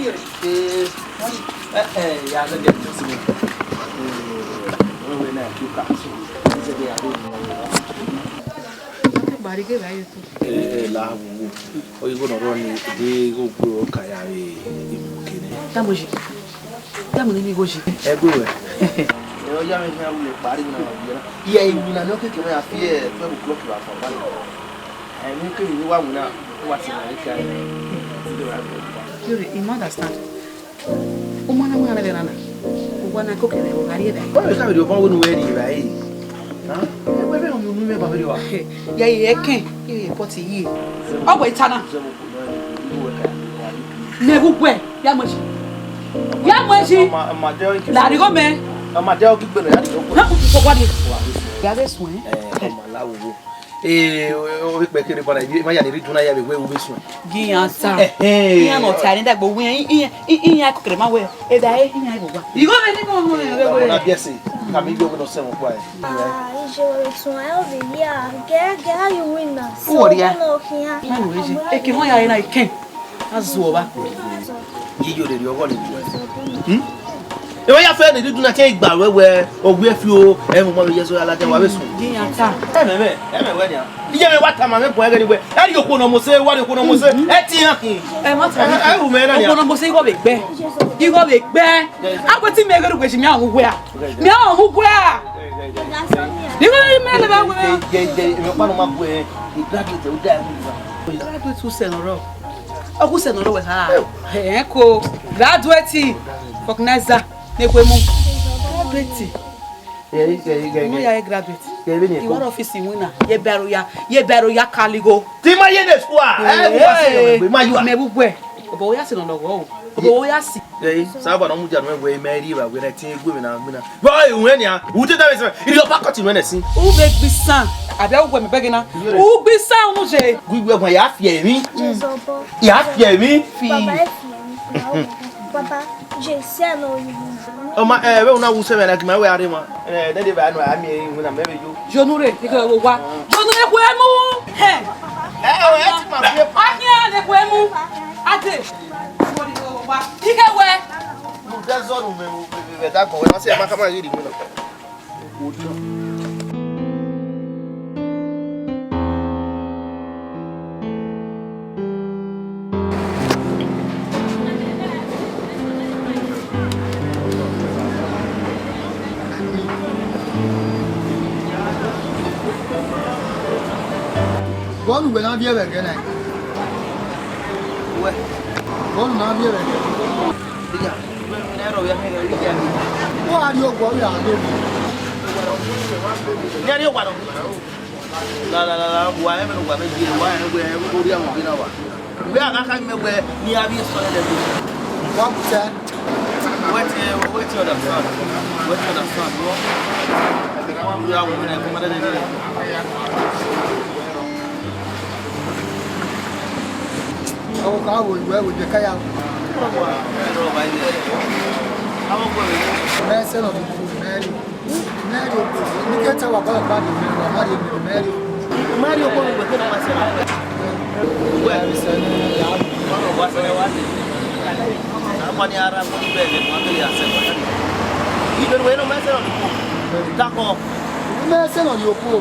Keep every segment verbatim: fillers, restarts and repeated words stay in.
Eh, eh, eh, ya, let me just see. Eh, we, we na, you can see. This is the idea. Barighe vbe aye otu. Eh, eh, la wo wo. Oyi go nọ rọ ni, de go gbe ro ka ya vbe imu kene. Tamuji. Tamu ni mi go ji. Ẹ gbe wẹ. Ẹ, ọ ya mwẹ khian ru ne kpari na, ọ ya. Iye iwinna ne ọ keke mwẹ ya fi, eh, twelve o'clock vbe agbọn. Ẹ, ne kevbe ne wa winna, wa si na ka. Yori, I ma understand. U ma na mu aro vbe na na. U wa na koko vbe, u gha rrie vbe. Wẹ vbe ka vbe rrie obọ wẹ ne u vbe rrie vbe? Ha? Wẹ vbe unu mwẹ ba vbe rrie wa? Ya ye ẹkẹn, ye pot ye. Ọ wẹ ta na. Mẹ vbe ugbẹ, ya mu ẹzi. Ya mu ẹzi. Ọma, ọma de ọ ki. La righo mẹ. Ọma de ọ ki gbele ya righo. Ha, u koko wa de. Ya vbe suẹn. Eh, ọma la wo. Ee, ovbi ikpẹ kere bana, ima ya ne rhie idun na ya vbe wẹ u vbe suẹn. Gi iran ta. Ẹhẹn. Iran ne ọ ta ne dagbe wẹ iran, iran, iran kokere ma wẹ, eda e iran vbe owa. Igho vbe ni mo mo rẹ. Ọmọ na biẹ ẹse, ka mi gbe wẹ ne ọ sẹ wọn kua ẹ. Ah, ije wẹ tun ayo vbe ya, gẹ, gẹ, how you win na? Uwọ ria. So, no, khian. Ma nu eje. Eke wọn ya na iken. A zuọ vba. Iye yo rere ọghọ ni. Hmm? Ẹ wẹ ya fẹ ne rhie idun na ke igba ruẹ wẹ, ọ wiẹ fi o, ẹ mu ọmọ vbe ye ẹzọ ya ladian, wa vbe sunu. Gi iran ta. Ẹ mẹ, mẹ, ẹ mẹ wẹ nian. Iye mẹ wa tama mwẹ bun ẹghẹ ni wẹ, ẹ rhie okhuo ne ọ mose, wa rhie okhuo ne ọ mose, ẹ tie iran khin. Ẹ ma ta. Ẹ, ẹ ru mwẹ na nian. Okhuo ne ọ mose igho vbe gbẹ. Igho vbe gbẹ. A wẹ te mẹ ghe ru wẹ ji mẹ a hu wẹ a. Mẹ a hu wẹ a. Igho mẹ lẹ vbe wẹ. Ge, ge, ge, mẹ ọkpa nọ ma gu ẹ, I graduate, u da ẹ hu. Graduate u sẹ nọ rọ. Ọ gu sẹ nọ rọ wẹ ha. Ẹ ko. Graduate. Fọknẹza. Ne khuemu. Graduate. Ẹ, ẹ, ẹ, ẹ, ẹ. Mo ya ẹ graduate. Ẹ, ẹ, ẹ. I wa rre office winna. Ye baro ya, ye baro ya kaligho. Ti ma ye ne school a. Ẹ, ẹ, wa se yo, ma yo a. Mẹ bu gbe. Obo ya se nọ lọghọ o. Obo ya si. Ẹ, ẹ, sa ba nọ mu dia nọ wẹ mẹ ri ba wẹ na ti gu mi na mi na. Bro, iwẹ nia, u te da vbe sẹ, iri ọba kọti nọ ẹnẹ sin. U vbe gbe isan, abi a wu wẹ mẹ bẹghe na. U gbe isan unu je. Gu iwe ẹguae ya fi ẹmwẹ. Jezọbọ. Ya fi ẹmwẹ. Fi. Baba, ẹ fi ẹmwẹ. Baba, Jesu ẹ nọ yi. Ọ ma, ẹ, vbe una wu sẹ vbe na, gi ma wẹ a rre ma. Ẹ, ne de ba nọ, a miẹn iwinna mẹ vbe yo. Jonu rre, ike wo wa. Jonu rre khuemu. Hẹ. Ẹ, ẹ, ẹ ti ma fi. A khian rre khuemu. A de. Wo ri wo wa. Ike wẹ. Mu de zọ nu mẹ, vbe, vbe, vbe da gbọn wẹ, ma sẹ, ma ka ma ghi rri iwinna. Vbọ ne uwẹ na viẹ vbe ẹghẹ na? Uwẹ? Vbọ ne u na viẹ vbe ẹghẹ? Iya, ne ẹrọ vbe ẹghẹ, iya. Ọ gha rrie owa, ọ ya do. Ne a rrie owa nọ. La, la, la, la, wa, ẹmwẹ ne uwa vbe die, wa, ẹmwẹ, ẹmwẹ, orhiọn vbe na wa. Wẹ a gha kha mẹ wẹ ne a vbiẹ sẹ ọnrẹn ẹdẹdẹ. Wa bu sẹ. Wẹ tie, wẹ tie understand. Wẹ tie understand, bro. Wẹ a wẹ ne ẹkọ ma dẹdẹ. Ọ ka wo ìwé ìwé jẹ káyà. Mẹ sẹ nọ bi ku mẹ ri. Mary Okoro, ni ke ta wa bọlọ ba de mẹ, wa Mary Okoro, Mary Okoro. Mary Okoro, wẹ ke na ma sẹ na. Wẹ sẹ ni ya. Wa sẹ wa de. Ama ni ara ko ni bẹghe, wa ke ya sẹ wa. Ibe wẹ no ma sẹ na ko. Ta ko. Mẹ sẹ na ni Okoro.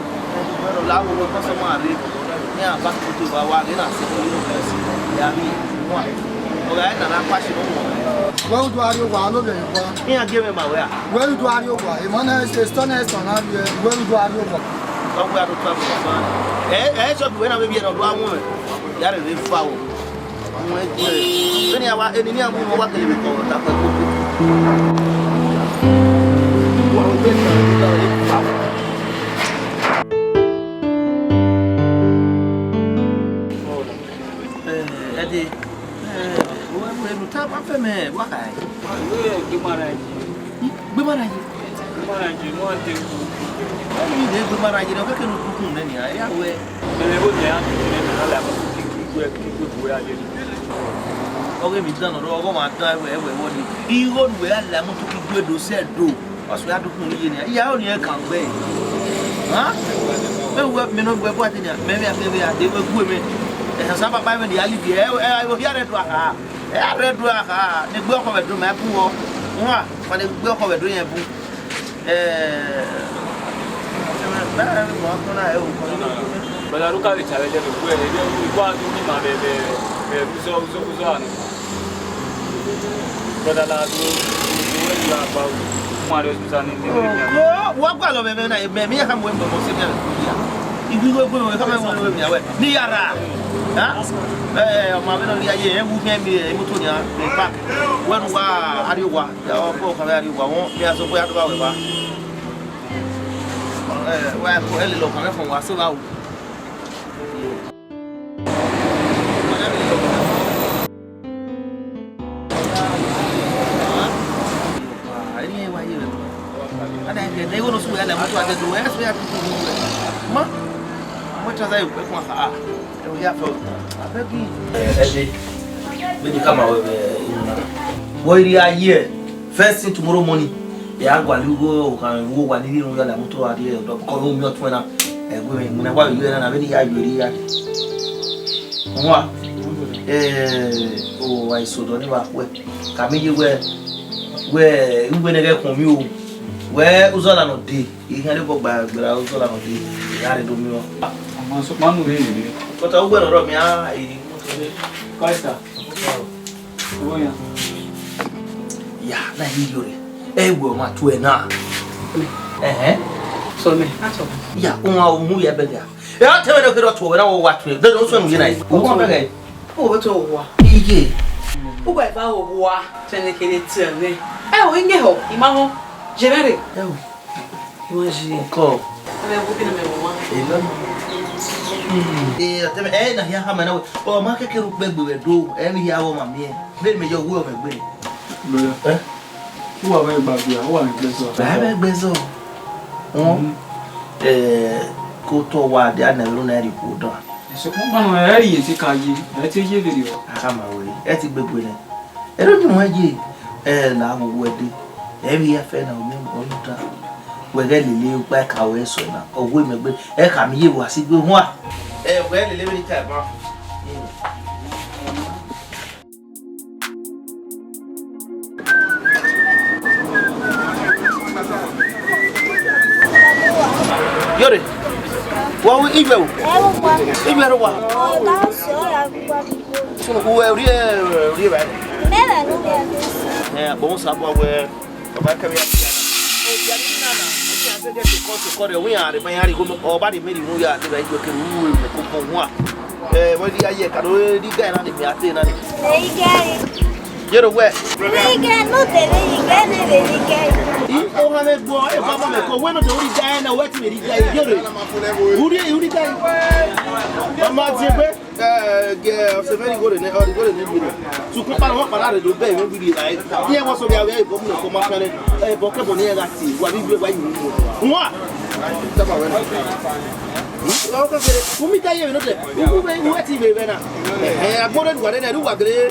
Wẹ ro la wo ko so ma re. Ni a ba ko to ba wa ge na se ko ni ko si. Ya mi. Wa. O ga na na pa si no mo. Wa u do ari wa lo be ko. Iran gie mwẹ ma wẹ a? Wẹ ru do arrie owa, emọ na ẹse, sọ na ẹse ọna rrie, wẹ ru do arrie owa. Ọ wẹ aro twa vbe ọsan. Ẹ, ẹ, sọ bi wẹ na vbe biẹ ne ọ do awọnmwẹ. Ya rre vbe fa o. Ọmọ ẹgbẹ. Vbene a wa, eni ni a mu wa kele vbe kọ, ta kọ ẹkpo. Wa o te ta, ta vbe fa o. Ẹ, ẹ dee. Ẹ, wẹ, wẹ, enu ta ma fẹ mẹ, wa kha ẹe. Wẹ, gbe ma ra yi. Gbe ma ra yi. Gbe ma ra yi, no ante. Ẹ, ni de gbe ma ra yi, ọ kẹkẹ ne u kun nẹ nia, ẹ ya wẹ. Ẹ, wo de ya, ẹ, na la mo ki ki gbe, ki gbe bu ya le. Ọghe mi dan nọ, ọghe ma dan, ẹwẹ, ẹwẹ, ẹwẹ ni. Igho ne uwẹ ya la mo to ki gbe do sẹ do. Ọ sẹ ya dukun ni ye nia. Iya, ọ ni ẹ kan gbe. Ha? Mẹ wẹ, mẹ nọ wẹ bua te nia, mẹ vbe a, mẹ vbe a, de wẹ gu mẹ. Ẹ, sa papa mẹ ni a live, ẹ, ẹ, ẹ, ọ hia rẹ do a kha. Ẹ a rre do a kha, ne egbe ọkhọ vbe do ma bun ọ. Wan, ma ne egbe ọkhọ vbe do yẹn bun. Eh, Brother, look at the challenge of the way. You go out to him and the, the, the, so, so, so, and brother, la, do, do, do, where you are about. One of those, and in the, Oh, wa gua lọ mẹ, mẹ na, mẹ, mẹ ya ka mu ẹmwẹ mọ se mẹ ya. Ibi wo gbe ka mẹ mu ẹmwẹ ya wẹ. Ni ya ra. Ha? Eh, ọmọ abẹ nọ ni ya ye, ẹ wu mẹ mi, ẹ mu to ni a, ẹ pa. Wẹ nu wa, a rrie owa. Ya, ọ, bọ, ka vbe a rrie owa, wọn, mẹ a sọ wẹ a do ba wẹ ba. Eh, wa ko, ẹ lele ọkpa mwẹ fọn, wa so ba wu. Ma, mo try say, I beg you. Vbene I khama ruẹ vbe unu na, vbe ọ rhie a ye, first thing tomorrow morning, I a gualọ igho okhanmwẹ vbe uwu owa ni rhie irun ya la moto a rrie ọdọ, because u miẹn ọtuẹn na, ẹguemwi, mu ne a wa vbe ye na, vbene I ya ye erriọ ya. Wan, eh, o, wa i sẹ odọ ne evba khuẹ, ka mẹ ye wẹ, wẹ, uwẹ ne ghẹ khuọnmwi o, wẹ, uzọla nọ dee. I khian rhie obọ gba gberra ozọ la nọ dee, I gha rre do miẹn ọmwa. Ọmwa sokpan ne u vbe rre. But uwẹ ne ọ rrọọ mẹ a, I rhie imoto rre. Kọe sa. Uwẹ yan. Ya, na I rhie iyore. Ẹ wẹ ọ ma tuẹ na. Ẹhẹn. Sọ mẹ, a tọ. Ya, u ma mu ya bẹghe a. Ẹ, a tẹ mwẹ ne ọ kherhe ọ tuẹ wẹ na, wẹ wa tuẹ. Dede, u suẹn nu ye na. U ma bẹghe. Owa vbe tuẹ owa. Iye. Uwa eva owa. Tẹn ne kherhe tiẹ mwẹ. Ẹ, o, I nye họ, I ma họ. Je mwẹ rre. Ẹ o. Imagine. Ọkọ. Ẹ vbe wu bi na mẹ wan. Ẹ lọ. Hmm. Ẹ, ọtẹn mwẹ, ẹ na hia khama na wẹ. Ọ ma kẹkẹ ru kpẹgbe vbe do. Ẹ vbe hia vbe ọ ma miẹn. Vbene mẹ yọ wẹ ọ mwẹ gbe. Brother. Ẹ? Uwa vbe gba bia, uwa ni gbẹzọ. Ba vbe gbẹzọ. Wọn. Hmm. Ẹ, ko tọ wa dia na ru na ri ku do. Sokpan ọmọ ẹ ri esi ka ye, ẹ te ye vberriọ. A khama wẹ, ẹ te gbegbe nẹ. Ẹre unu ẹ ye, ẹ la wo wẹ dee, ẹ vbe ya fẹ na, ọ miẹn ọ da. Wẹ ghẹ lele ukpa ẹka ruẹ sẹ na, ọ wu imẹ gbe, ẹ khama iye wa si gbe huan. Ẹ wẹ lele vbe ta ẹban. Yore, wa wu igbẹ o? Ẹ wo wa. Igbẹ ro wa? Ọ da sẹ ọ ya gu wa. Sunu, uwẹ rhie, rhie vbe? Mẹ vbe nu vbe. Ẹ, agbọn sa bọ wẹ, baba kẹ vbe ya. Oya ni na na, oya se je ti kọ ti kọ rẹ, oya re ba ya ri go, ọ ba de meri ru ya, de ba ijo ke ru ru ko ko wa. Ẹ, wẹ di aye ka do ri ga na ni mi ate na ni. Ẹ, i ga ri. Yero wẹ. Ri ga no de ri ga ne de ri ga. I o ha me gbo, e baba me ko, wẹ no de ri ga na, wẹ ti ri ga, yero. Uri, uri ga. Mama ti gbe. Ẹ, gẹ ọsẹ vbe igho rre nẹ, ọ, igho rre nẹ, igho rre. Sukun kpara wọn kpara rre do bẹ ẹmwẹ wiri ra. Iye wọn sọ vbe avbe ẹbọ mu ẹko ma fẹrẹ. Ẹbọ kẹbọ ne iran gha tie, wa vbe igbe wa yi mu. Wọn. Tama wẹ na. Ọ kẹkẹrẹ, u mi ta ye vbe nọtẹ. U vbe, u ti vbe vbe na. Ẹ, agbọn rre ne uwa rre nẹ, ne uwa gele.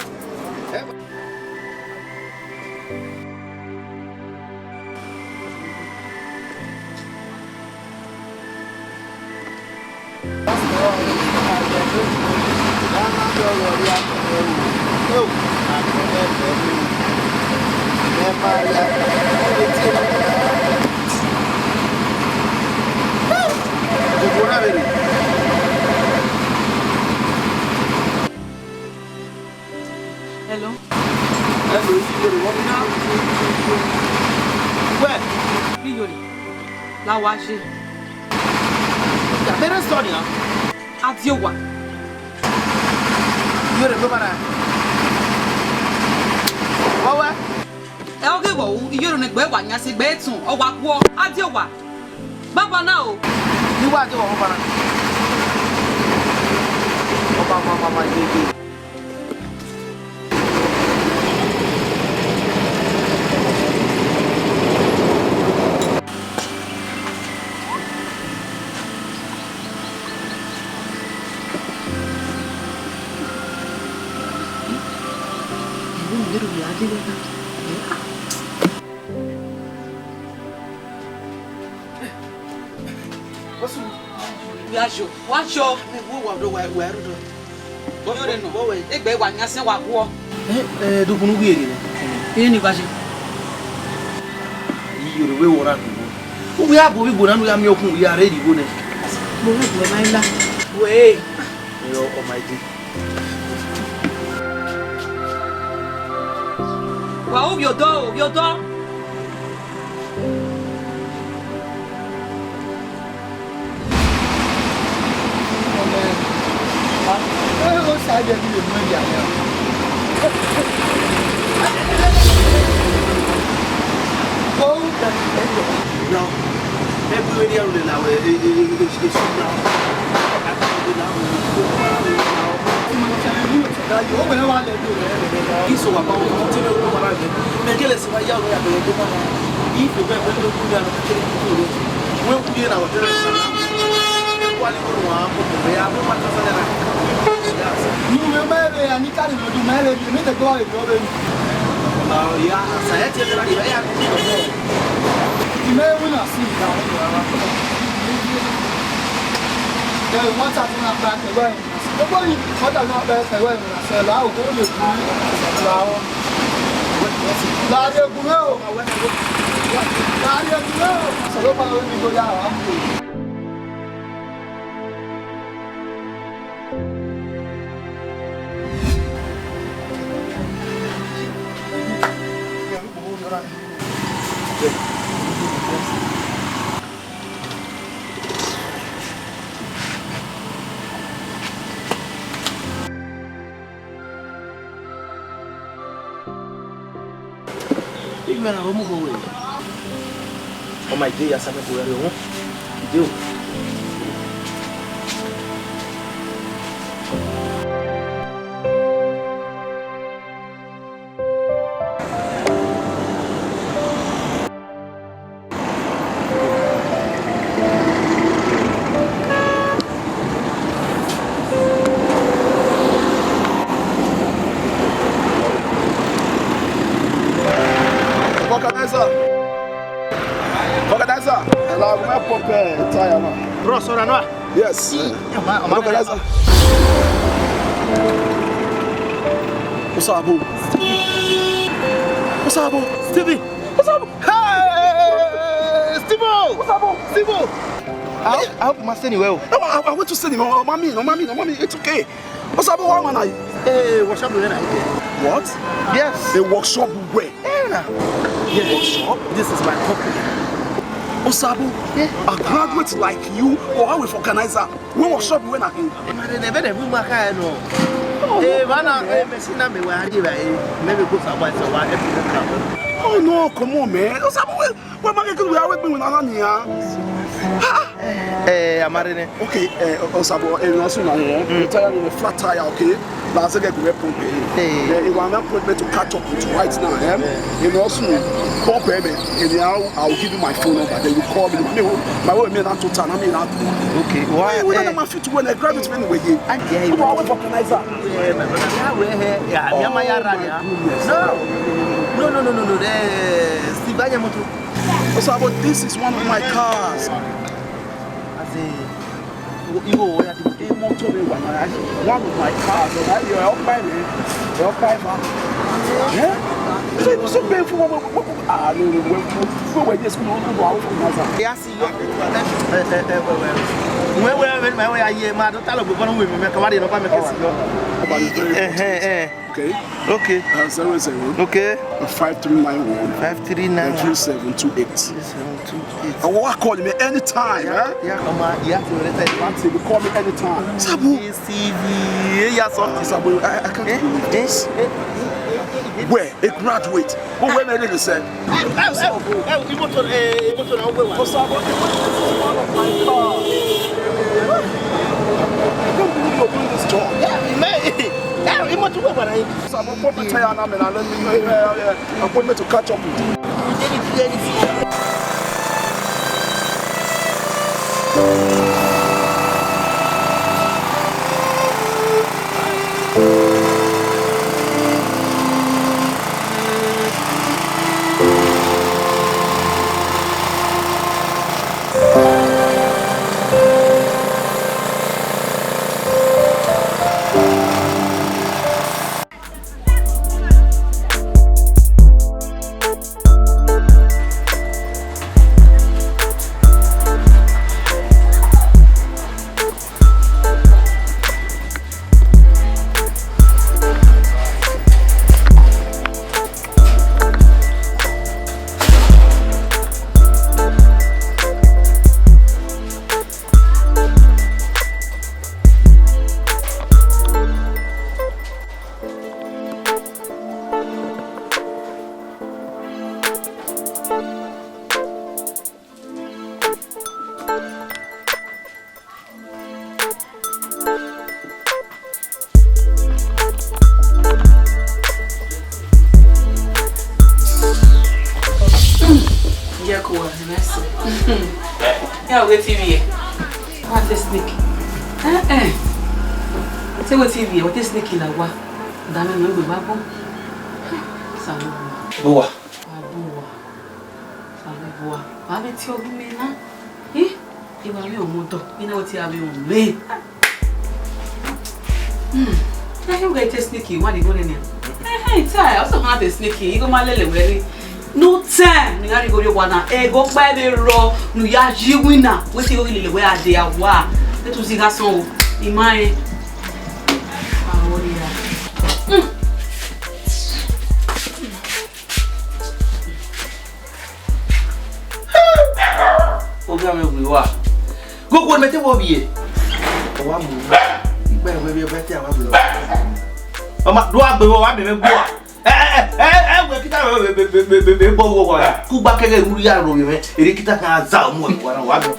Hello. Hello, Iyore, wọ́n fi náà. Where? Iyore, la wa ṣe. Yàtẹ̀rẹ̀ sọ ni a. Adiowa. Iyore ló bára. Wọ́n wá. Ẹ ọgẹ wọ o, Iyore ne gbẹ wa yan se gbẹ tun, ọ wa guọ, Adiowa. Baba na o. Ni wa Adiowa, baba na. Ọba, ọba, ọba, ọba, ye, ye. Wa jọ, wa jọ. Wa jọ. Yore nọ, egbe wa yan sẹ wa guọ. Eh, eh, do bunu wi ere nọ. Eni gba je. Iyore wẹ wọra dugbo. Uwẹ a bu vbe igbo na ne u ya miẹn okun, u ya rre igbo nẹ. Mo vbe bu ẹmwẹ la. Wẹ. Yo, oh my day. Wa ovbi odọ, ovbi odọ. Now, everywhere they are now, eh, eh, eh, eh, eh, eh, now. Iso wa ba wo, tell me what I get. Me get less. Wa ya wẹ a bẹghe deba na. Ife bẹghe wẹ ne u ya na kere ku do. Wẹ u ye na wẹ kere na. E ku ali ko wa ko ko ya wẹ ma ka sa na. Nu wẹ ma vbe ya ni ka ni do ma vbe me te go e do be. Ah, ya, sa ya tie na ya ni ko. Ime wina si ka. Ya, wọ́n ta tún apá ẹgbẹ́. Gbogbo yìí, wọ́n ta tún apá ẹgbẹ́. Sẹ̀lá òkú lè kú. Làwọn. Láàrin egun náà o. Láàrin egun náà o. Sọ̀rọ̀ bá orí mi tó yára wá mú o. Igbe na mu kho wẹ. Ọ ma ide ya sa me ko ya re o. Ide o. Vulcanizer. Vulcanizer. Allow me pump, eh, tire, man. Bro, sorry, no. Yes. Vulcanizer. What's up, bro? What's up, bro? Stevie. What's up? Hey, Stevo! What's up, bro? Stevo! I hope, I hope you must stay well. No, I, I want to stay well. Mommy, no, mommy, no, mommy, it's okay. What's up, bro? What man are you? Hey, workshop where na ide? What? Yes. A workshop where? Yeah, na. Yes. Workshop? This is my company. Osabo, yeah. A graduate like you, or how a vulcanizer? We workshop we na him. Ema de nebe de bu ma ka no. Eh, man, eh, machine na me wa di ba, eh, maybe go somewhere, so wa help you come. Oh no, come on, man. Osabo, we, we ma get we are working with another niya. Eh, amare ne. Okay, eh, Osabo, eh, no, so na, eh, tire ni flat tire, okay? Na, I say get to pump, eh. Eh. Eh, if I want pump to catch up with right now, eh? Eh. You know, so pump, eh, eh, anyhow, I'll give you my phone number, then you call me. Me, my way, me, not to turn, I mean, not. Okay, why, we don't eh, know my fit when I grab it when we get. I get you. Why we vulcanizer? Yeah, my brother. Yeah, we here. Yeah, me and my yard, yeah. Oh, my goodness. No. No, no, no, no, no. Eh, Steve, I am too. Osabo, this is one of my cars. I say, you go where the motor we want. One of my cars. Oh, I, you help my man. You help my man. Yeah? So, so painful. What, what, what, ah, no, no, we, we, we were just going to go out from Gaza. Yeah, see you. Eh, eh, eh, eh, eh, eh. Where, where, where, where, where are you, man? Don't tell me, but we, we, come on, you know, come and see you. About the very Eh, eh, eh. Okay. Okay. Uh, zero zero. Okay. Five three nine one. Five three nine one. Three seven two eight. Three seven two eight. I will call me anytime, yeah, eh? Yeah, come on. Yeah, you will say. One thing, you call me anytime. Sabu. Stevie, yeah, so. Uh, Sabu, I, I can't believe this. Where? A graduate. Who went there, they said? Ẹ, ẹ, ẹ, ẹ, imoto, ẹ, imoto na wẹ wa. Osabo, this is one of my cars. I can't believe you're doing this job. Yeah, man. Ẹ, imoto wẹ wa na. Osabo, put the tire on me and let me, uh, uh, uh, appointment to catch up with you. Wẹ te ivbi ẹ, wa te sneak. Eh, eh. Te wẹ te ivbi ẹ, wẹ te sneak la owa. Da mwẹ nọ egbe vbe agbọn. Osanobua. Gbe uwa. Wa gbe uwa. Osanobua. Wa vbe tie ọghe mẹ na. Eh? I wa vbe ọmọ dọ. I na wẹ te a vbe ọmọ mẹ. Hmm. Eh, you get a sneaky one, you go there. Eh, eh, tie. Also have a sneaky. You go my lele very. No time. Ni gari go yo wana. Eh, go buy the raw. No ya ji winner. We see go lele where I dey wa. Let us see that song. In my. Ah, what do you have? Hmm. Oga mwẹ gbe uwa. Gogo mẹ te wọ vbiẹ. Ọ wa mu. Ikpẹ wẹ vbiẹ ọbẹ te a wa gbe. Ọ ma do a gbe vbọ, wa mẹ mwẹ gbe uwa. Ẹ, ẹ, ẹ, ẹ, ẹ, wẹ kita vbe, vbe, vbe bọ vbọ wa. Kugba kẹghẹ ru ya ro mwẹ. Ere kita kan za mu wa na wa do.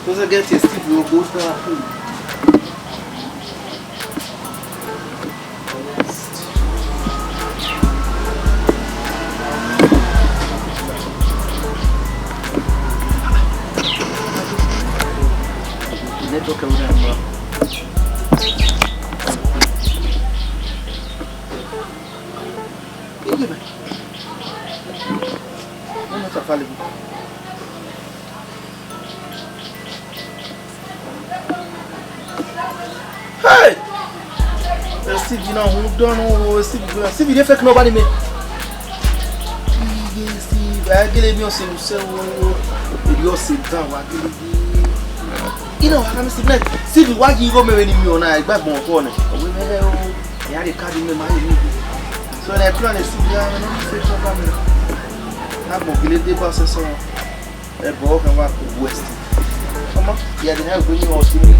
Because I get a Steve will go to our food. Network ẹvbo na ma. Iye mẹ. Wọ́n mọ̀ tàfà lè mú. Hey! Eh, Steve, you know, who don't know, oh, Steve, you know, Steve, you dey fake nobody, man. Iye, Steve, I gele mi ọse mu se wo. Eri ọse dan wa gele. You know, I can see, man. Steve, why you go me when you on? I back on phone. We me o. Ya de card me ma yi. So na plan e si ya, no se so ba mi. Na gbọn gele de ba sẹ sẹ. Ẹ bọ kan wa ku West. Ọmọ, ya de na gbe ni o ti ni.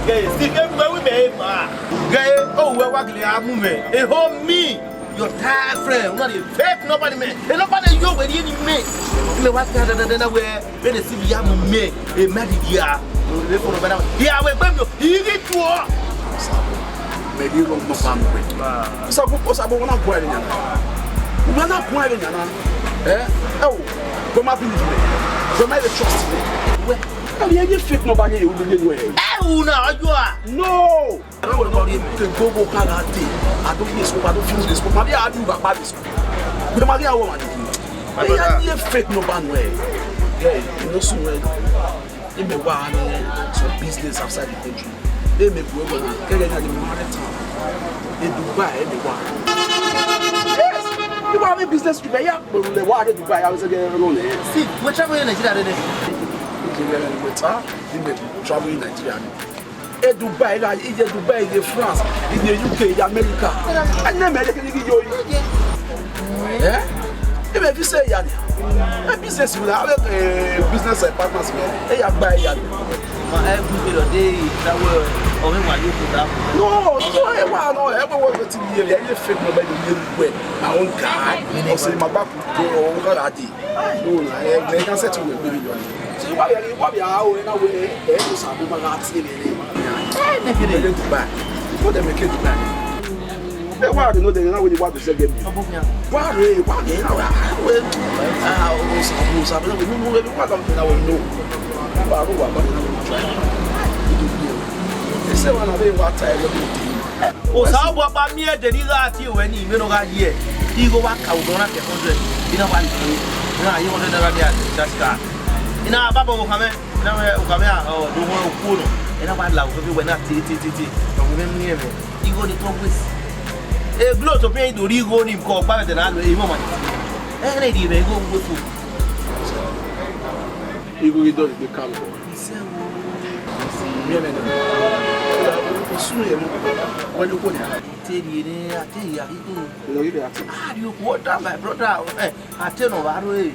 Guys, Steve, everywhere we may ma. Guys, oh, where wa gele amu me. A whole me. Your tired friend, una dey fake nobody, man. E nobody yo wẹ rhie ni mẹ. Mẹ wa ta dandan dandan wẹ, vbene Steve ya mu mẹ, e ma di dia. Vbe fo nobody. Ya wẹ gbe mi o, I ghi tuọ. Mẹ di ro mo pa mo wẹ. Osanobua, Osanobua, wa na guan ẹre yan na. Wa na guan ẹre yan na. Eh? Ẹ o, wẹ ma believe me. Wẹ ma even trust me. Wẹ, ẹ, ye fake nobody, you dey know. Ẹ u na ọjọ a. No. Ke gogo ka gha dee, I don't hear smoke, I don't feel the smoke. Ma vbe a di uwa kpa the smoke. Wẹ ma ghi a wọ ma dede. Ẹ ya ye fake nobody nẹ. Yeah, you know so well. Imẹ wa ni some business outside the country. Imẹ bu ẹwẹ na, kẹgẹ na the maritime. E Dubai, imẹ wa. Yes, you want me business Dubai, yeah? But le wa de Dubai, I was again alone. See, we travel in Nigeria, dede. Okay, well, we ta, imẹ travel in Nigeria. E Dubai, I gha, I ye Dubai, I ye France, I ye U K, I ye America. Ẹnẹ mẹ leke ni ghi yo yi. Eh? Imẹ visa ya ni. E business wẹ, avbe, eh, business, eh, partners mẹ, e ya gba ya ni. Ma, eh, good day, day, that way, or we want you to that. No, no, e wa no, e wa we ti ye, e ye fake number, e ye we, my own guy. O se ma gba ku, o ka gha dee. No, na, eh, they can settle with me. So wa ya, wa ya, o na we, eh, o sa mo ma gha tie vbe re. Eh, me feel it. Dubai. What they make it Dubai? Eh, wa no dey na we wa do se game. Wa re, wa re, na wa. We, ah, o sa, o sa, no, no, no, wa don't na we no. Wa ro wa ba na we try. Ese wa na be wa tie we. Osanobua kpa miẹn ẹdẹ ne I gha tie ruẹ ni, vbene ọ gha ye, igho wa ka ugbẹn na ke hundred, I na wa lele, I na ye hundred naira dia, just ka. I na babọ vbe okhan mwẹ, I na mwẹ okhan mwẹ a, ọ, do wọn okuo nọ, I na wa la ugbẹn vbe wẹ na tie, tie, tie, tie, ọ mwẹ miẹn mwẹ, igho ni tọ wesi. E glo to pian I do rhie igho ni, ko ọgba vbe ẹdẹ na lo, e mọ ma ni tie. Ẹ, ẹ na rhie mwẹ igho uwu eto. Igho ghi dọlegbe ka vbe. Isẹ wo. Miẹn mwẹ na. Osun ye mu. Wẹ ne okhuo nia. Te rhie ne, a te rhie a ghi khin. Ẹ i re ati. A rhie okhuo da, my brother. Eh, a te nọ vbe aro ẹre.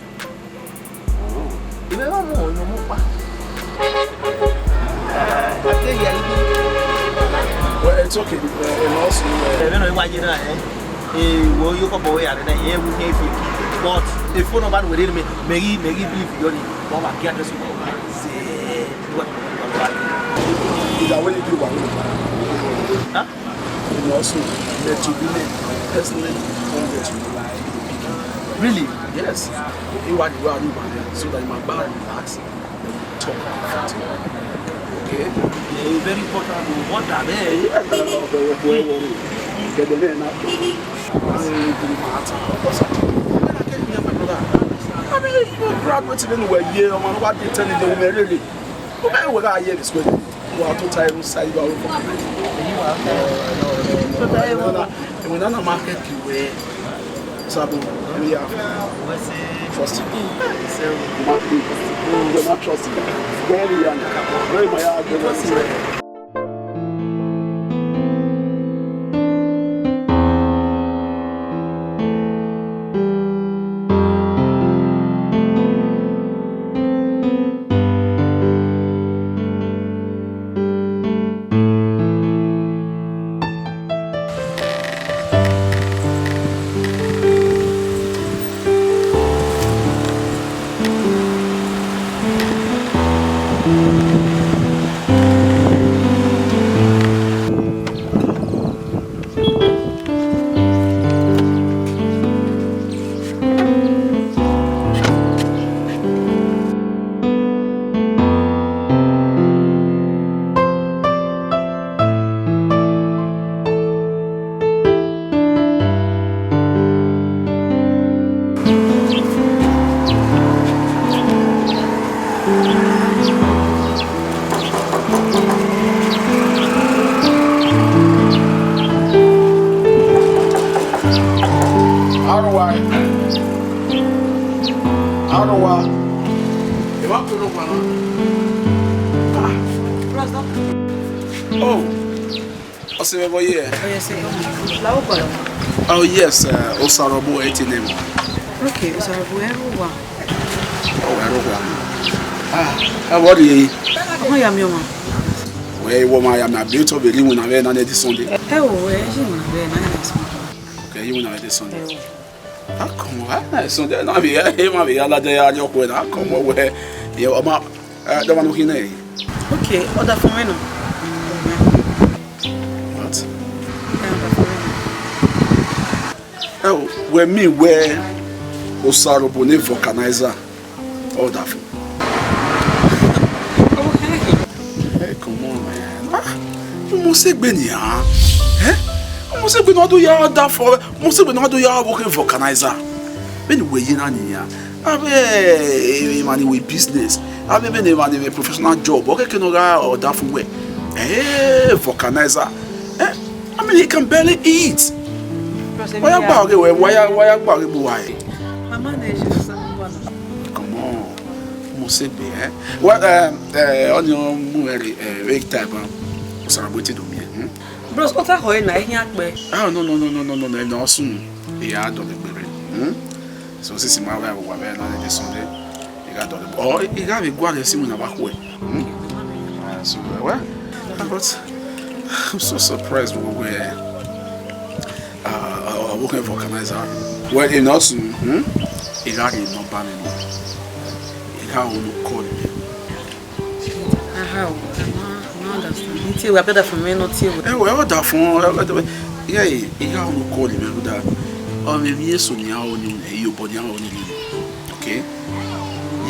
Ivbi mwẹ ọmọ ọyọnmọ ọkpa. A te rhie a ghi khin. Well, it's okay. Eh, eh, no, so, eh, ẹmwẹ nọ wa ye na, eh. Eh, wo yo kọbọ we are na, eh, we can fake. But if you no bad with it, me, me, me, me, me, wọ́n wá kí àdírẹ́sì wọn wá ṣe wọ́n ti wọ́n wá. Ìyàwó ni bí wà ní ìgbà. Huh? And also, that you women personally don't get to rely on people. Really? Yes. Ìwà ni wà ní ìgbà yẹn, so that you might be relaxed and talk about it. Okay? Yeah, very important. What are they? Yeah, no, no, no, don't worry. Get them in now. I mean, you know, my brother. I mean, if you graduate, then we're here, man, what they tell you, they will really. Who may we got here this way? Who are to tie who side, who are to. Èmi náà, èmi náà máa kẹ́ kí wẹ́ sábò, èmi yà trust you. Má pè é, má trust you. Very young. Very my heart. Arowa. Arowa. Ẹ wa kpe ne okhuo na. Ah. Oh. Ọ sẹ vbe ẹbọ ye? Oh, yes, sir. Oh, yes, uh, Osarọbo ẹ te name. Okay, Osarọbo ẹ rre owa. Oh, ẹ rre owa. Ah, ẹ vbọ rrie? Ọmọ ya miẹn ọmwa. Wẹ, wẹ ọmọ ya miẹn, abi otọ vbe rre iwinna mwẹ na ne this Sunday? Ẹ o, ẹ i ye iwinna mwẹ na ne this Sunday. Okay, iwinna mwẹ this Sunday. Ẹ o. Akọmọ, ah, na Sunday na vbe ya, emwa vbe ya ladian ya rrie ọkhuẹ na, akọmọ wẹ, ye ọmọ, eh, dọmọ ne u khin nẹ. Okay, ọdafẹn mwẹ nọ. What? Eh, ọdafẹn mwẹ nọ. Ẹ o, wẹ mean wẹ Osarọbo ne vulcanizer, ọdafẹn. Hey, come on, man. Ah, u must egbe nian. Eh? U must egbe ne ọ do ya da fo, u must egbe ne ọ do ya wo khe vulcanizer. Vbene wẹ ye na nian. Avbe, eh, emwa ni ru business. Avbe vbene emwa ni mwẹ professional job. Ọ kẹkẹ ne ọ gha ọdafẹn wẹ. Eh, vulcanizer. Eh? I mean, he can barely eat. Wa ya gba ọghe wẹ, wa ya, wa ya gba ọghe bu wa, eh. Mama na eje sa mo wa na. Come on. Must egbe, eh? Well, um, eh, ọni ọ mu ẹre, eh, vbe type, um, Osarọbo te do miẹn, hmm? Bros, ọ ta khọ na, ehian kpẹ. Ah, no, no, no, no, no, no, no, no, soon. Iya dọlegbe rre. Hmm? So, since ma wa wa vbe na this Sunday, I gha dọlegbe. Or, I gha vbe gualọ ẹse iwinna vbe akhuẹ. Hmm? Ah, so, well, well, but I'm so surprised we were, uh, uh, working vulcanizer. Well, in us, hmm? I gha rhie number mwẹ nọ. I gha unu call mwẹ. Aha, I don't, I don't understand. Ntie wẹ, brother from me, not here. Ẹ wẹ, ọdafẹn, ẹ, ẹ, ẹ, yeah, I gha unu call mwẹ, brother. Ọ mwẹ emwi eso ne iran ru ni, iyobọ ne iran ru ni. Okay?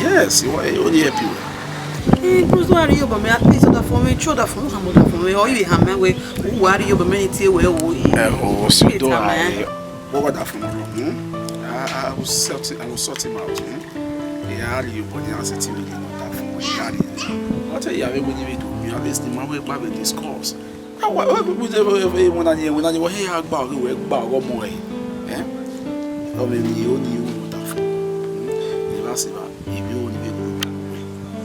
Yes, I wa, I only help you. Eh, bro, so are you, but me, at least ọdafẹn mwẹ, true ọdafẹn mwẹ, ọdafẹn mwẹ, or you have me, we, who are you, but me, ntie wẹ, oh, yeah. Eh, oh, so do I. What about that from you? Hmm? I, I will sort it, I will sort him out, hmm? Yeah, I you, but yeah, I said to me, you know, that from where you are. What are you having when you do? You have this thing, my way, we discuss. Wọ́n náà yẹn, wọ́n náà yẹn, wọ́n hẹ́ ya gba ọ̀rẹ́ wẹ̀ gba ọ̀rọ̀ ọmọ ẹ̀. Ẹ́? Ọmọ èmi yìí, ó ní ìwé ọ̀dà fún un. Ní bá ṣe bá, èmi ò ní bẹ́ẹ̀ kúrò.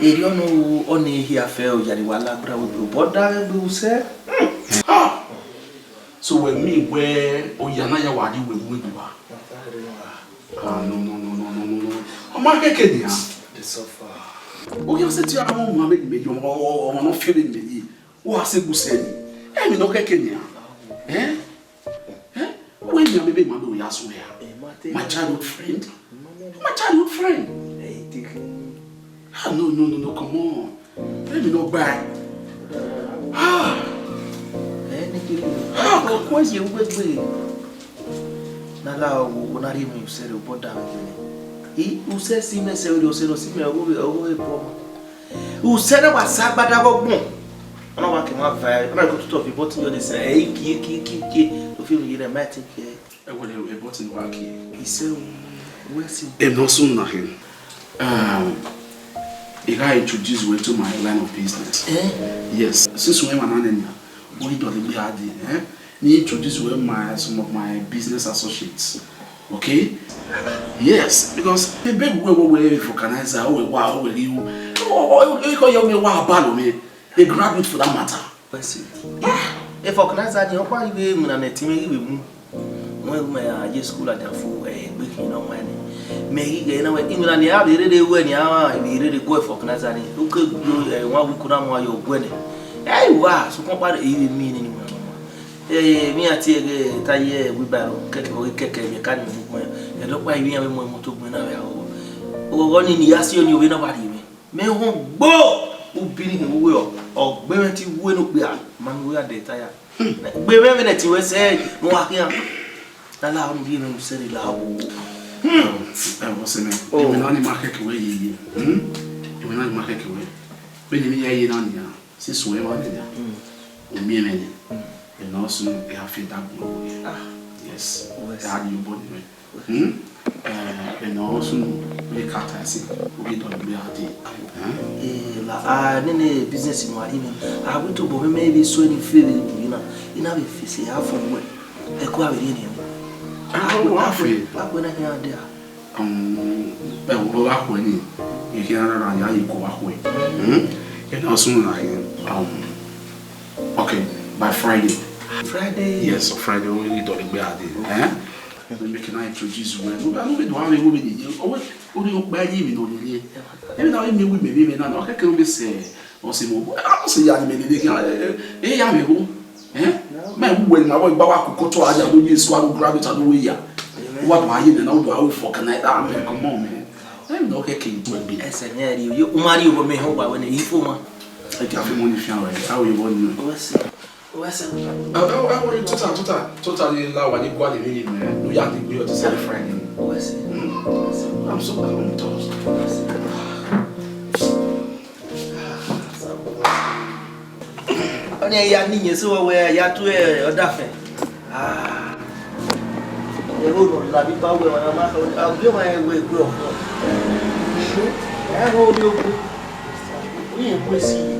Erriọ ne ọ ru ọnii hia fẹ, ọ ya rre wa la gbra wẹ obọ da vbe gbe usẹ. So wẹ mean wẹ ọ ya na ya wa rrie uwẹ vbe uwẹ duwa? Ah, no, no, no, no, no, no, no. Ọ ma kẹkẹ nian. They suffer. Ọ ghi sẹ te a mu ọmwa vbene imẹ ye, ọmwa, ọmwa ne ọ fian vbene imẹ ye. Wa sẹ gu sẹ ni. Emwi ne ọ kẹkẹ nian. Eh? Eh? Wẹ nian, maybe ma do ya swear. Eh, ma te My childhood friend. My childhood friend. Eh, take it. Ah, no, no, no, no, come on. Let me not buy. Ah. Eh, ni kiri. Ah, ko ye uwe gbe. Na la wo, wo na rhie emwi usẹ rre obọ da vbe gele. I usẹ si mẹ sẹ vbe usẹ no si mẹ, ọghe, ọghe bọ. Usẹ na wa sa agbada vbe ọgbọn. Ọ na wa ke ma va, ọ na ke tutu fi bọtin yọ de sẹ, ẹ, iki, iki, iki, iki, o fi mi yere, ma take care. Ẹ wẹ, ẹ, bọtin wa ke. Isẹ o, wẹ si. Ẹ nọ sunu na hin. Um, I gha introduce you to my line of business. Eh? Yes, since we man na name ya, we don't be hard, eh? Ni introduce you my, some of my business associates. Okay? Yes, because the big way we we vulcanizer, we wa, we you. Oh, oh, oh, oh, you me wa balo me. A graduate for that matter. Wẹ si. E vulcanizer ni ọkpa iwe iwinna ne ẹtin mwẹ ghi vbe mu. Wẹ mẹ a ye school ladian fo, eh, egbe khin ne ọ wan nẹ. Mẹ ghi ghẹ na wẹ iwinna ni a vbe rere wẹ ni a vbe rere guẹ vulcanizer ni. U ke gbe, eh, one week na mu a yo guẹ nẹ. Ẹ i wa, sokpan ọkpa i vbe miẹn nene iwinna nọ. Eh, emwi iran tie ẹghẹ ta ye wheelbarrow, kẹkẹ vbe kẹkẹ vbe ka ni mu guẹ. Ẹdẹ ọkpa ivbi iran vbe mu imoto gbẹn na vbe aghọghọ. Oghọghọ ni, ne I ya si ọnii, ovbi na wa rhie mwẹ. Mẹ họn gbo, u bi ni hin uwe ọ, ọ gbe mwẹ te I wu ene okpia, ma miẹn uwe gha dẹ ta ya. Gbe mwẹ vbene ẹtin ruẹ sẹ ne uwa khian. Na la unu rhie mwẹ ne usẹ rre la wo. Ẹ, ọse mẹ, Oh. Iwinna ni ma khẹke wẹ yeye. Hmm? Iwinna ni ma khẹke wẹ. Vbene emwi ya ye na nian, sisi uwẹ ma nẹ nian. Mm. U miẹn mwẹ nẹ. Mm. Ẹ nọ sunu, ẹ a fi da gbọn. Ah. Yes. Yes. Ẹ a di obọ ni mwẹ. Hmm? Eh, ẹ nọ sunu, vbe ka ta ẹse, u ghi dọlegbe a dee. Eh? Eh, la, a, nene business ne uwa rhie mwẹ, a wẹ tobọ mwẹ, mẹ vbe sẹ ne I fe vbe ru na, I na vbe fese ya fo wẹ. Ẹko avbe rhie ne. Ah, wa fẹ. Wa fẹ na khian dia. Um, ẹ wo, wa khuẹ ni, ẹ khian rara ya ye ko wa khuẹ. Hmm? Ẹ na sunu na ye. Um, okay, by Friday. Friday? Yes, on Friday, we need to be at the, eh? Let me, can I introduce you? No, I don't know how we will be. Oh, wait, only by you, we don't need. Even now, me, we may be now. Okay, can we say, or say more? I don't say, yeah, me, they can, eh, eh, yeah, me go. Eh? Ma wu wẹ ne ma vbe gba wa koko tọ a ya do ye school, a do graduate, a do we ya. Wa do a ye nẹ, na u do a we fuck na, ah, man, come on, man. Ẹ nọ kẹkẹ egbe. Ẹsẹ ne ẹ rhie, u ma rhie obọ mẹ họn gba wẹ ne ifo ma. Ẹ jẹ a fi money fian wẹ, a we bọ ni. Wẹ sẹ. Wẹ sẹ. Ẹ, ẹ, ẹ, wẹ tota, tota, tota ni la wa ni gua le vbe ni mẹ. U ya di gbe ọtí sẹ Friday. Wẹ sẹ. I'm so, I'm toast. Wẹ sẹ. Ọnii ya ne iyẹn sẹ wẹ ya tu ọdafẹn. Ah. Ẹvbo nọ la vbe ba wẹ ọmwa ma kha, a gie ọmwa rẹn wẹ egbe ọkhọ. Ẹ ho ovbi ogun. Uyẹn mu esi.